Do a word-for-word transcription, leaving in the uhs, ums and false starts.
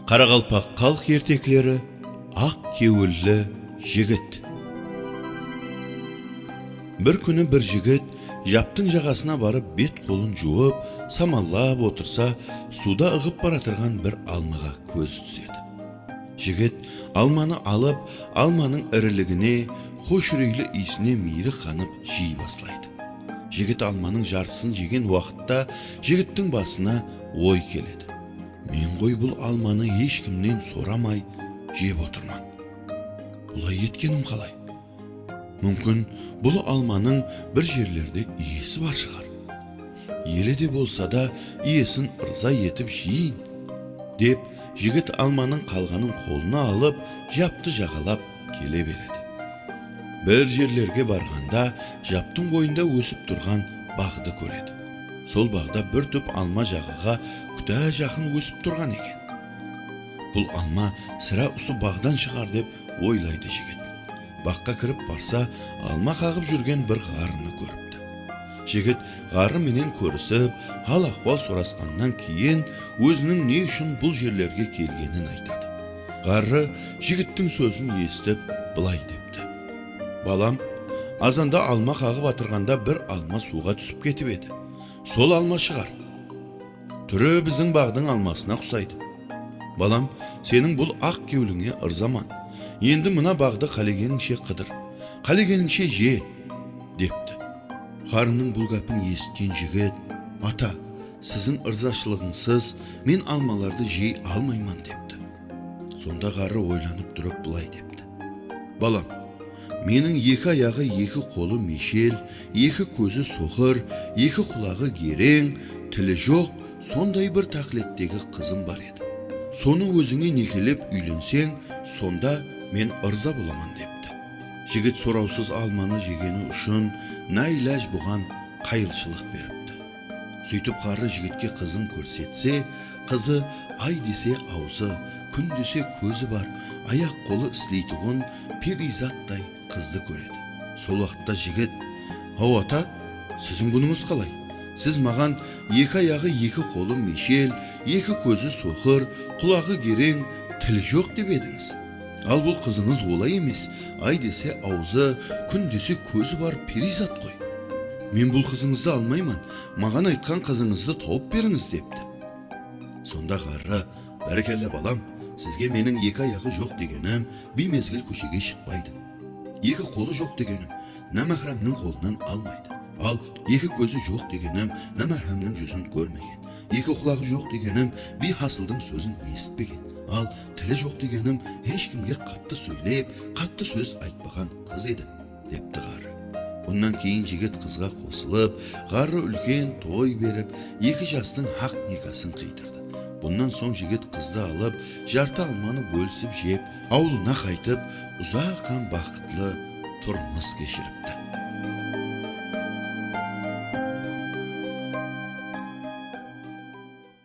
Qaraqalpaq xalıq ertekleri. Aq kewilli jigit. Bir kúni bir jigit japtıń jaǵasına barıp bet-qolın juwıp, samallap otırsa, suwda ıǵıp baratırǵan bir almaǵa kózi túsedi. Jigit almanı alıp, almanıń iriligine, xosh úreyli iyisine miyri qanıp jiy baslaydı. Jigit almanıń jartısın jegen waqıtta jigittiń basına oy keledi. Men ǵoy bul almanı hesh kimnen soramay jep otırman. Bulay etkenim qalay? Múmkin, bul almanıń bir jerlerde iyesi bar shıǵar. Ele de bolsa da, iyesin ırza etip jeyin, dep, jigit almanıń qalǵanın qolına alıp, japtı jaǵalap kele beredi. Bir jerlerge barǵanda, japtıń boyında ósip turǵan baǵdı kóredi. Sol baǵda bir túp alma jaǵıǵa kútá jaqın ósip turǵan eken. Bul alma sirá usı baǵdan shıǵar dep oylaydı jigit. Baqqa kirip barsa, alma qaǵıp júrgen bir ǵarrını kóripti. Jigit ǵarrı menen kórisip, hal-ahwal sorasqannan keyin, óziniń ne ushın bul jerlerge kelgenin aytadı. Ǵarrı jigittiń sózin esitip, bılay depti. Balam, azanda alma qaǵıp atırǵanda bir alma suwǵa túsip ketip edi. Sol alma shıǵar. Túri biziń baǵdıń almasına qusaydı. Balam, seniń bul aq kewlińe ırzaman. Endi mına baǵdı qálegenińshe qıdır, qálegenińshe je, depti. Ǵarrınıń bul gápin esitken jigit, ata, siziń ırzashılıǵıńsız men almalardı jey almayman, depti. Sonda ǵarrı oylanıp turıp bılay depti. Balam, meniń eki ayaǵı, eki qolı meshel, eki kózi soqır, eki qulaǵı gereń, tili joq, sonday bir táqilettegi qızım bar edi. Sonı ózińe nekelep úylenseń, sonda men ırza bolaman, depti. Jigit sorawsız almanı jegeni ushın náilaj buǵan qayılshılıq beripti. Sóytip ǵarrı jigitke qızın kórsetse, qızı ay dese awzı, kún dese kózi bar, ayaq-qolı isleytuǵın periyzattay qızdı kóredi. Sol waqıtta jigit, haw ata, siziń bunıńız qalay? Siz maǵan eki ayaǵı, eki qolı meshel, eki kózi soqır, qulaǵı gereń, tili joq dep edińiz. Al bul qızıńız olay emes, ay dese awzı, kún dese kózi bar periyzat ǵoy. Men bul qızıńızdı almayman, maǵan aytqan qızıńızdı tawıp berińiz, depti. Sonda ǵarrı, bárekella balam, sizge meniń eki ayaǵı joq degenim biymezgil kóshege shıqpaydı. Eki qolı joq degenim námáhrámniń qolınan almaydı. Al, eki kózi joq degenim námáhrámniń júzin kórmegen. Eki qulaǵı joq degenim biyhasıldıń sózin esitpegen. Al, tili joq degenim hesh kimge qattı sóylep, qattı sóz aytpaǵan qız edi, depti ǵarrı. Bunnan keyin jigit qızǵa qosılıp, ǵarrı úlken toy berip, eki jastıń haq nekasın qıydırdı. Bunnan soń jigit qızdı alıp, jartı almanı bólisip jep, awılına qaytıp, uzaq hám baxıtlı turmıs keshiripti.